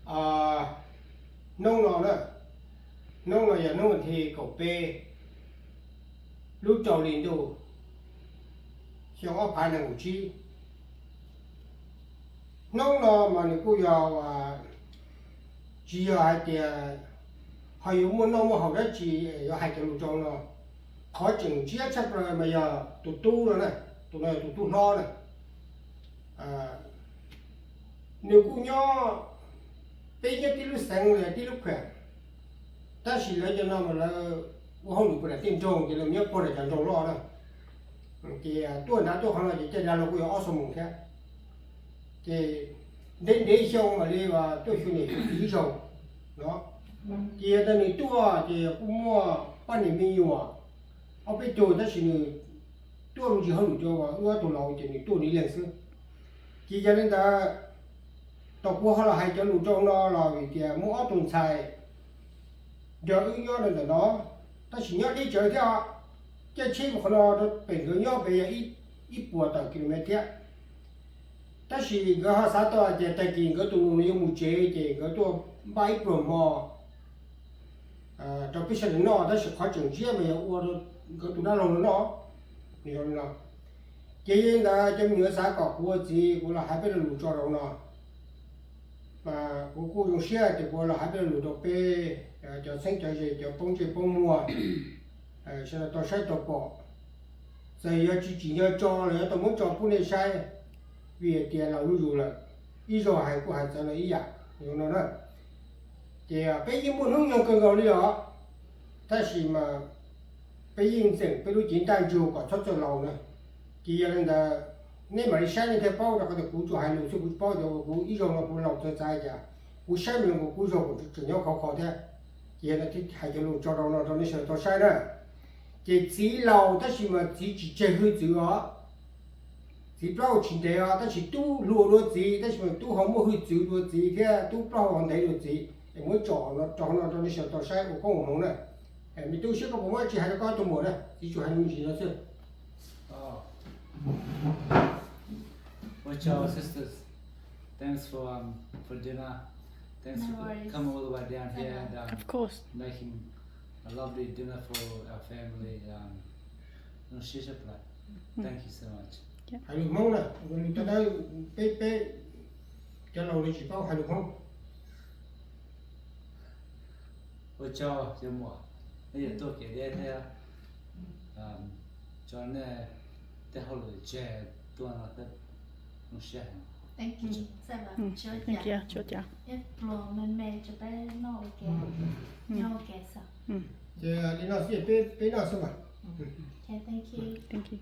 Hnub no na, hnub no yog hnub vas thib kaum peb lub rau hli ntuj xyoo ob phav nees nkaum tsib. Hnub no mas nws kuj yog, tsis yog hais tias ho yuav muaj noj muaj haus dab tsi yuav hais cov lus rau no. Qhov tseem ntsiab tshaj plaws mas yog tus tub no na, tus no yog tus tub hlob na. Nws kuj nyob, peb nyob tib lub xeev los tib lub khuam, tab sis lawv cov no mas lawv ua hauj lwm puag nram tej nroog ces lawv nyob puag nram cov nroog loj na. Ces tuaj nrad tuaj qhov no ces caij dag los kuj yog ob xuab moos thiab. Ces ntev ntev xyoo mam li tuaj xyuas niam xyuas txiv ib zaug no. Ces yog tias nws tuaj ces kuj muaj poj niam me nyuam ob peb tug, tab sis nws tuaj me ntsis hauj lwm rau wb ob tug laus ces nws tuaj nws ib leeg xwb. Ces yog li ntawd, thaum kuv ho los hais cov lus rau no los vim tias muaj ob tug ntxhais nrog wb nyob rau ntawm no, tab sis nyob deb tsawv thiab os. Caij tsheb mus qhov no rau pem nkawd nyob pem yog ib puas tawm kilomev thiab. Tab sis nkawd ho xav tau hais tias tag kis nkawd tus nus yuav mus tsev ces nkawd tuaj npaj ib pluag hmo rau peb sawv daws noj, tab sis qhov tseem ntsiab mas yog ua rau nkawd tus dab laug no noj. Ces yog li ntawd cov me nyuam xav kom kuv ua txiv kuv los hais peb lo lus tso rau no. Mas kuv kuj zoo siab tias kuv los hais peb lo lus rau peb cov txheeb cov ze, cov poob ntsej poob muag, sawv daws tau saib tau pom. Txawm yog tsis tsim nyog tso los yuav tau muab tso pub nej saib, vim hais tias laus zuj zus lawm, ib zaug hais kuj hais txawv lawm ib yam no na. Ces peb yeej muaj hnub nyoog kawg nkaus li os, tab sis mas peb yeej ntxeem peb lub cev ntaj ntsug kom txhob txawj laus na. Ces yog li ntawd, nej mam li saib nej thiaj paub, rau qhov tias kuv tsuas hais lus xwb kuv tsis paub tias kuv ib zaug no kuv laus txawv txav cas, kuv saib me nyuam kuv zaug kuv tseem nyob khov kho thiab. Ces yog li ntawd thiaj hais cov lus tso rau no rau nej sawv daws tau saib na. Ces txiv laus tab sis mas txiv tsis tseg hwj txwv os. Txiv plaub hau tsis ntev os, tab sis tub hluas dua txiv, tab sis mas tub ho muaj hwj txwv dua txiv thiab tub plaub hau ho ntev dua txiv. Es muab tso rau no rau nej sawv daws tau saib ua koob ua hmoov na. Me tub, seb koj puas muaj dab tsi hais rau koj tus muam na, txiv tsuas hais me ntsis no xwb. What's your sisters? Thanks for um for dinner. Thanks No for worries. coming all the way down here and um, Of course. making a lovely dinner for our family. Um, no, shisha pla. Thank you so much. Hais lus Hmoob na, lus tau dawb, peb peb cov laus li tsis paub hais lus Hmoob. Ua tsaug cov muam, nej yuav tuaj kev deb thiab, tso nej tej hauj lwm tseg tuaj no thiab, zoo siab heev. Thank you. Thank you. Ib pluag me me rau peb noj ua ke, nyob ua ke xwb. Ces li no xwb, peb peb noj xwb mas. Okay, thank you. Thank you.